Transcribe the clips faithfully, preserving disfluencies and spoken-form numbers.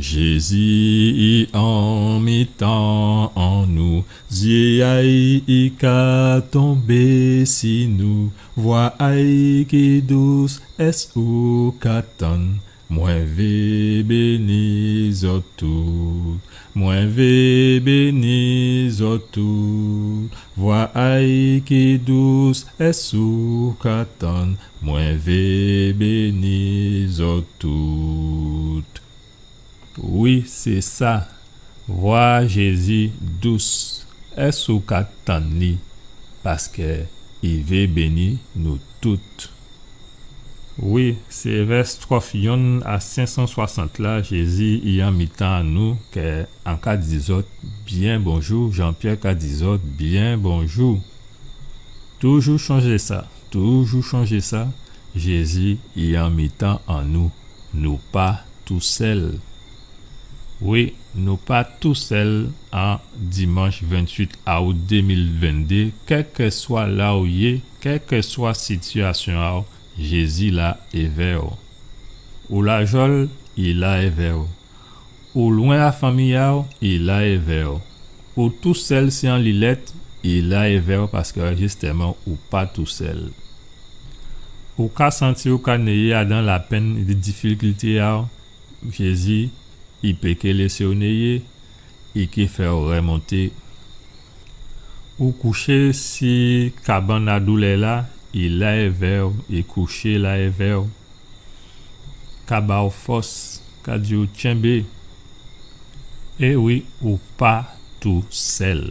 Jézi i an mitan an nou, zyé a'y i ka tonbé si nou, vwa a'y ki dous, ès ou ka tann? Mwen vé béni zòt tout, mwen vé béni zòt tout, vwa a'y ki dous, ès ou ka tann? Mwen vé béni zòt tout. Wi, sé sa. Vwa Jézi dous, ès ou ka tann li? Paskè i vé béni nou tout. Wi, sé èvè stwòf yonn a senk san swasant la, Jézi i an mitan an nou, kè an ka di zòt byen bonjou, Jean-Pierre ka di zòt byen bonjou. Toujou sonjé sa, toujou sonjé sa, Jézi i an mitan an nou, nou pa tousèl. Wi, nou pa tousèl an dimanch venntuit aout dé mil venndé, kèlkèswa la ou yé, kèlkèswa sitiyasyon a'w, Jézi la èvè'w. Ou lajòl, i la èvè'w. Ou lwen a fanmi a'w, i la èvè'w. Ou tousèl si an lilèt, i la èvè'w paskè jistèman ou pa tousèl. Ou ka santi ou ka néyé adan lapenn é difikilté a'w, Jézi, i pé ké lésé'w néyé, i ké fè'w rèmonté. Ou kouché si kabann a doulè la, i la èvè'w, i kouché la èvè'w. Ka ba'w fòs, ka di'w tchenbé. É wi, ou pa tousèl.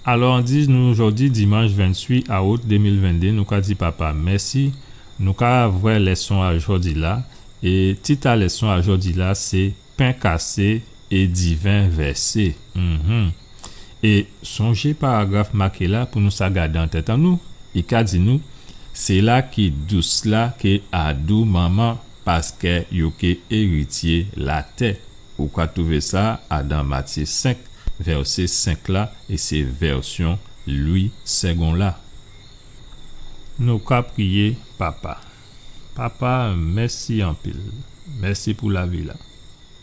Alò, an di nou jòdi, dimanch venntuit aout dé mil venndé, nou ka di Papa mèsi. Nou ka vwè lèson a jòdi la. É tit a lèson a jòdi la, sé pen kasé é diven vèsé. Mhm. É sonjé paragraf maké la pou nou sa gadé an tèt an nou. I ka di nou, sila ki dous la ké adou manman, paskè yo ké érityé latè. Ou ka twouvé sa adan Matyé senk, vèsé senk la, é sé vèsyon Lwi Sègon la. Nou ka priyé Papa. Papa, mèsi anpil. Mèsi pou lavi la.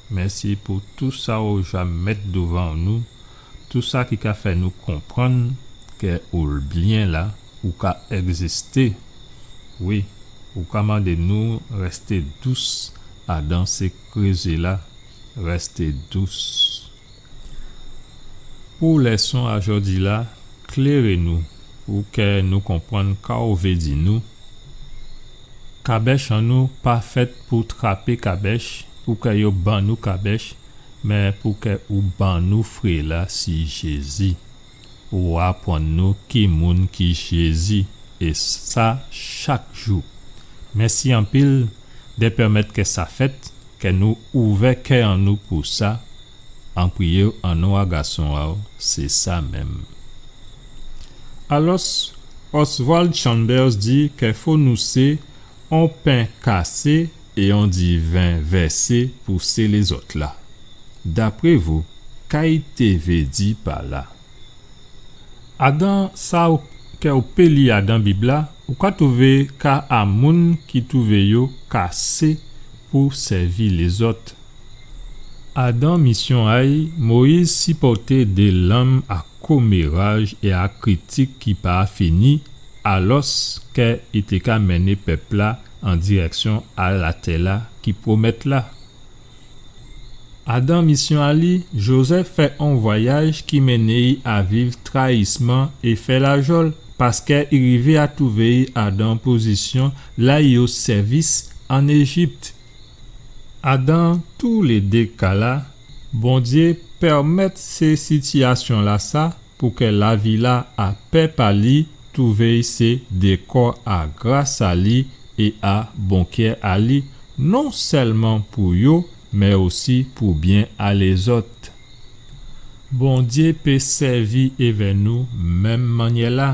Mèsi pou tou sa ou ja mèt douvan nou, tou sa ki ka fè nou konprann kè ou byen la, ou ka ègzisté. Wi, ou ka mandé nou rèsté dous adan sé krézé la, rèsté dous. Pou lèson a jòdi la, kléré nou, pou kè nou konprann ka ou vé di nou. Kabèch an nou pa fèt pou trapé kabèch, pou kè yo ban nou kabèch, mé pou kè ou ban nou fré la si Jézi. Ou aprann nou ki moun ki Jézi, é sa chak jou. Mèsi anpil dè pèmèt kè sa fèt, kè nou ouvè kè an nou pou sa, an priyé an non a gason a'w, sé sa menm. Alòs, Oswald Chambers di kè fo nou sé on pen kasé é on diven vèsé pou sé lézòt la. Dapré vou, ka i té vé di pa la? Adan sa ou, kè ou pé li adan Bib la, ou ka twouvé ka a moun ki twouvé yo kasé pou sèvi lézòt. Adan misyon a'y, Moyiz sipòté dé lanm a koméraj é a kritik ki pa fini, alòskè i té ka mennen pèp la an dirèksyon a latè la ki pwomèt la. Adan misyon a li, Jozèf fè on vwayaj ki mennen'y a viv trayisman é fè lajòl, paskè i rivé a twouvé'y adan pozisyon la i o sèvis an Éjip. Adan toulédé ka la, Bondyé pèmèt sé sitiyasyon lasa pou kè lavi la a pèp a li twouvé sé dékò a gras a li é a bon kè a li, non sèlman pou yo, mé osi pou byen a lézòt. Bondyé pé sèvi èvè nou menm mannyè la.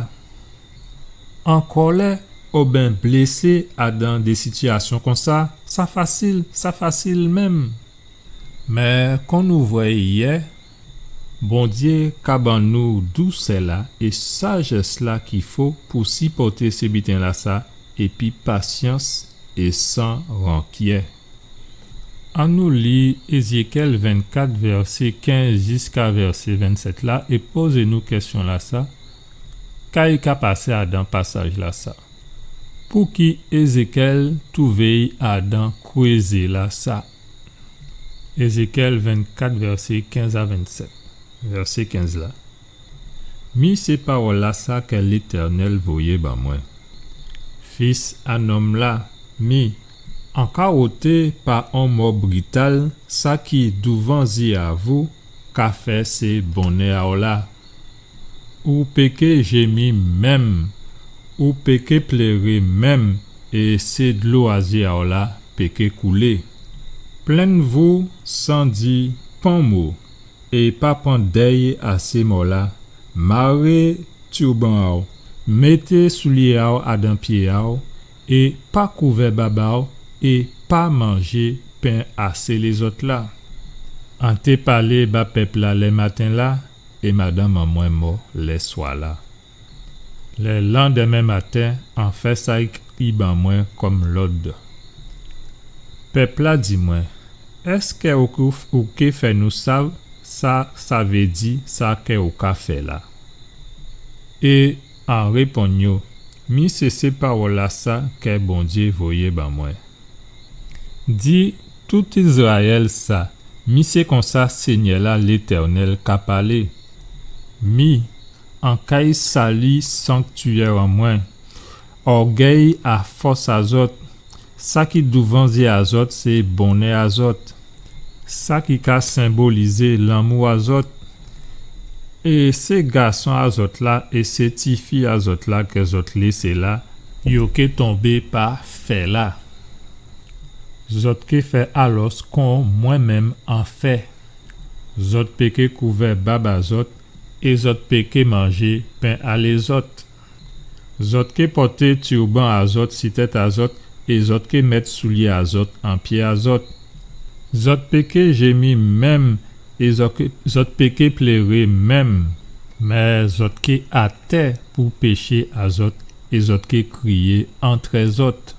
An kòlè oben blésé adan dé sitiyasyon konsa, sa fasil, sa fasil menm. Mé kon nou vwè yè, Bondyé ka ban nou dousè la é sajès la ki fo pou sipòté sé biten lasa, épi pasyans é san rankyè. Annou li Ézékièl vennkat, vèsé kenz jiska vèsé vennsèt la é pozé nou kèsyon-lasa, ka i ka pasé adan pasaj-lasa? Pouki Ézékièl twouvé-y adan krézé-lasa? Ézékièl vennkat, vèsé kenz a vennsèt. Vèsé kenz la. Mi sé pawòl-lasa kè Létènèl voyé ban mwen. Fis a nonm-la, mi, an ka woté pa on mò brital sa ki douvan zyé a vou ka fè sé bonnè a-w la. Ou péké jémi menm, ou péké pléré menm, é sé dlo a zyé a-w la péké koulé. Plenn vou san di pon mo, é pa pran dèy a sé mò-la, maré turban a-w, mété soulyé a-w adan pyé a-w, é pa kouvè bab a-w, é pa manjé pen a sé lézòt-la. An té palé ba pèp-la lè maten-la, é madanm an mwen mò lè swa-la. Lè landèmen maten, an fè sa i, i ban mwen kòm lòd. Pèp-la di mwen, èskè ou, ou ké fè nou sav sa, sa vé di sa kè ou ka fè la? É an réponn yo, mi sé, sé pawòl-lasa kè Bondyé voyé ban mwen. Di tout Izrayèl sa, mi sé konsa Sényè-la Létènèl ka palé. Mi, an kay sali sanktyè an mwen, ògèy a fòs a zòt, sa ki douvan zyé a zòt sé bonnè a zòt, sa ki ka senbolizé lanmou a zòt, é sé gason a zòt la é sé tifi a zòt la kè zòt lésé la, yo ké tonbé pa fè-la. Zòt ké fè alòs kon mwen menm an fè. Zòt péké kouvè bab a zòt, é zòt péké manjé pen a lézòt. Zòt ké pòté turban a zòt si tèt a zòt, é zòt ké mèt soulyé a zòt an pyé a zòt. Zòt péké jémi menm, é zòt ké, zòt péké pléré menm. Mé zòt ké atè pou péché a zòt, é zòt ké kriyé antrè zòt.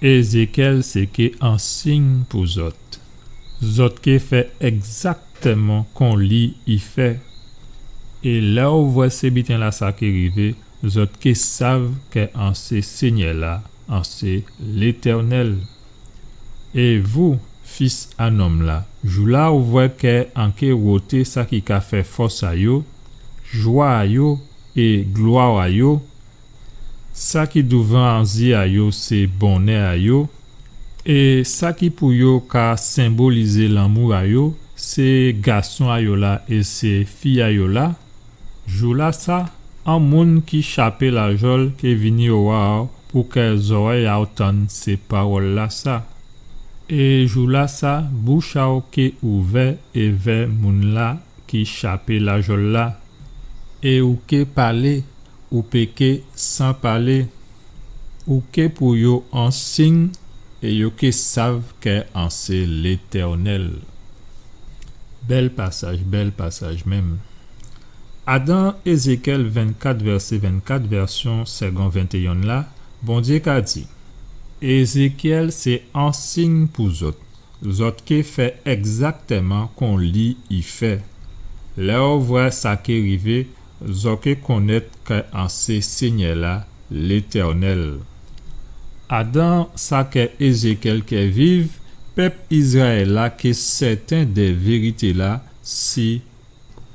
Ézékièl sé ké an sign pou zòt. Zòt ké fè ègzaktèman kon li i fè. É lè ou vwè sé biten-lasa ké rivé, zòt ké sav kè an sé Sényè-la, an sé Létènèl. É vou, fis a nonm-la, jou-la ou vwè kè an ké woté sa ki ka fè fòs a yo, jwa a yo é glwa a yo, sa ki douvan zyé a yo sé bonnè a yo, é sa ki pou yo ka senbolizé lanmou a yo sé gason a yo la é sé fi a yo la. Jou-lasa, an moun ki chapé lajòl ké vini owa a-w pou kè zòrèy a-w tann sé pawòl-lasa. É jou-lasa, bouch a-w ké ouvè èvè moun-la ki chapé lajòl la. É ou ké palé, ou péké san palé. Ou ké pou yo an sign, é yo ké sav kè an sé Létènèl. Bèl pasaj, bèl pasaj menm. Adan Ézékièl vennkat, vèsé vennkat, vèsyon Segond vingt-et-un la, Bondyé ka di, Ézékièl sé an sign pou zòt. Zòt ké fè ègzaktèman kon li i fè. Lè ou vwè sa ké rivé, zòt ké konnèt kè an sé Sényè-la, Létènèl. Adan sa kè Ézékièl ké viv, pèp Izrayèl la ké sèten dè vérité-la si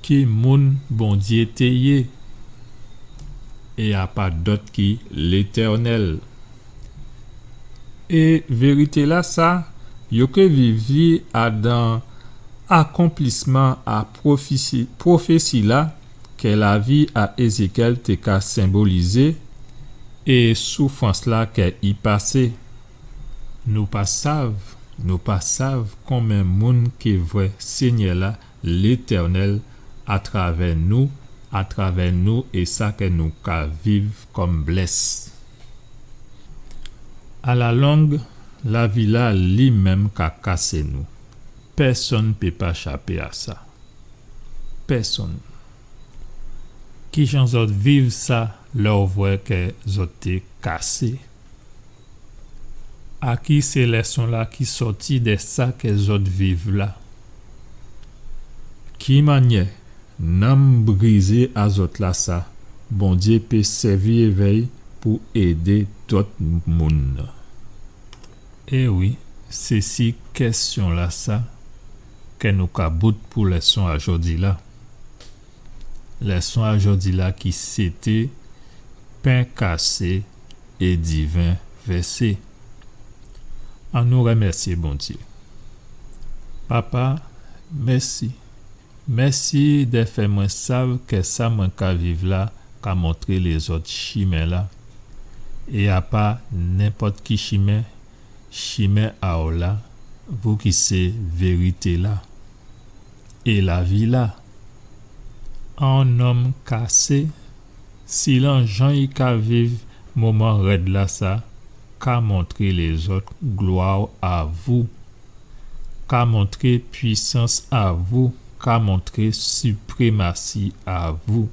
ki moun Bondyé té yé, é a pa dòt ki Létènèl. É vérité-lasa, yo ké viv li adan akonplisman a pwofési, pwofési-la kè lavi a Ézékièl té ka senbolizé é soufrans-la kè i pasé. Nou pa sav, nou pa sav konbyen moun ké vwè Sényè-la, Létènèl, atravè nou, atravè nou é sa kè nou ka viv kòm blès. Alalong, lavi-la li menm ka kasé nou. Pèsonn pé pa chapé a sa. Pèsonn. Kijan zòt viv sa lè ou vwè kè zòt té kasé? A ki sé lèson-la ki sòti dè sa kè zòt viv la? Ki mannyè nanm brizé a zòt lasa, Bondyé pé sèvi évè'y pou édé dòt moun? É wi, sé si kèsyon-lasa kè nou ka bout pou lèson a jòdi-la. Lèson a jòdi-la ki sété pen kasé é diven vèsé. Annou rèmèsyé Bondyé. Papa, mèsi. Mèsi dè fè mwen sav kè sa mwen ka viv la ka montré lézòt chimen-la. É a pa nenpòt ki chimen, chimen a'w la, vou ki sé vérité-la é lavi-la. On nonm kasé, silan jan i ka viv moman rèd-lasa, ka montré lézòt glwa a vou, ka montré pwisans a vou, ka montré siprémasi a vou.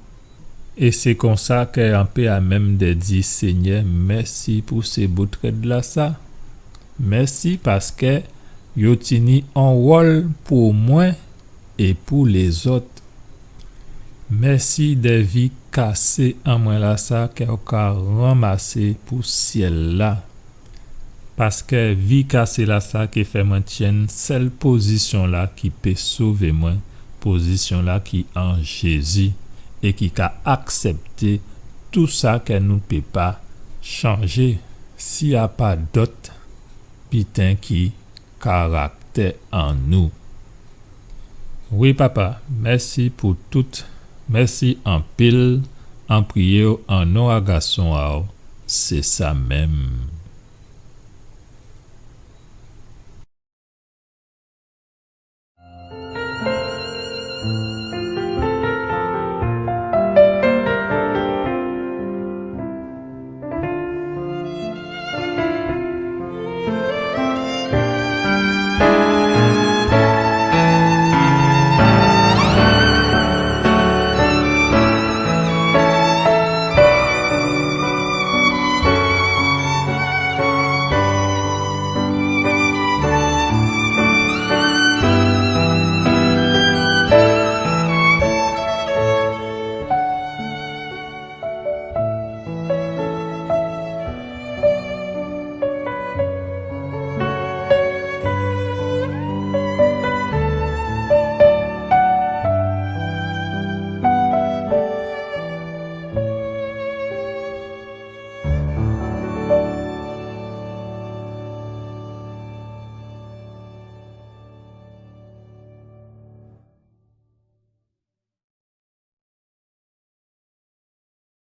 É sé konsa kè an pé a menm dè di, Sényè, mèsi pou sé bout rèd-lasa. Mèsi paskè yo tini on wòl pou mwen é pou lézòt. Mèsi dè vi kasé an mwen lasa kè ou ka ranmasé pou syèl-la. Paskè vi kasé lasa ki fè mwen tyenn sèl pozisyon-la ki pé sové mwen, pozisyon-la ki an Jézi, é ki ka aksèpté tou sa kè nou pé pa chanjé, si a pa dòt biten ki karaktè an nou. Wi, Papa, mèsi pou tout. Mèsi anpil. An priyé'w an non a Gason a'w. Sé sa menm.